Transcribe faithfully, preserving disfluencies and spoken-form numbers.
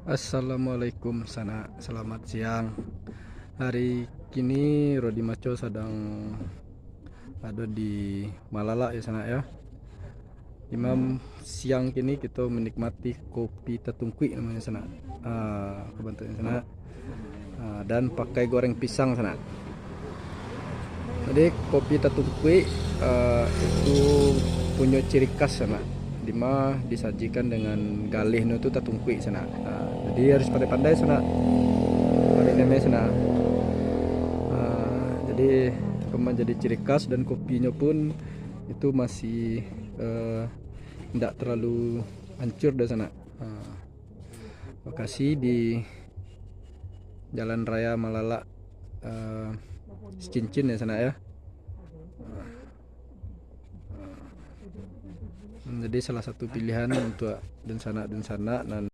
Assalamualaikum sanak, selamat siang. Hari kini Rodi Maco sadang ado di Malalak ya sanak ya. Imam siang kini kito menikmati kopi tatungkuik namonyo sanak. Ah, kabantuaknyo sanak. Ah, dan pakai goreng pisang sanak. Jadi kopi tatungkuik, eh, itu punyo ciri khas sanak, dima disajikan dengan galihnyo tu tatungkuik sanak. Ah, jadi harus pandai-pandai sanak. Pandai-pandai sanak. Ah, jadi itu manjadi ciri khas dan kopinyo pun itu masih, eh, ndak terlalu hancur dah sanak. Ah, lokasi di Jalan Raya Malalak, eh, Sicincin ya sanak ya. Jadi salah satu pilihan untuk dunsanak-dunsanak nan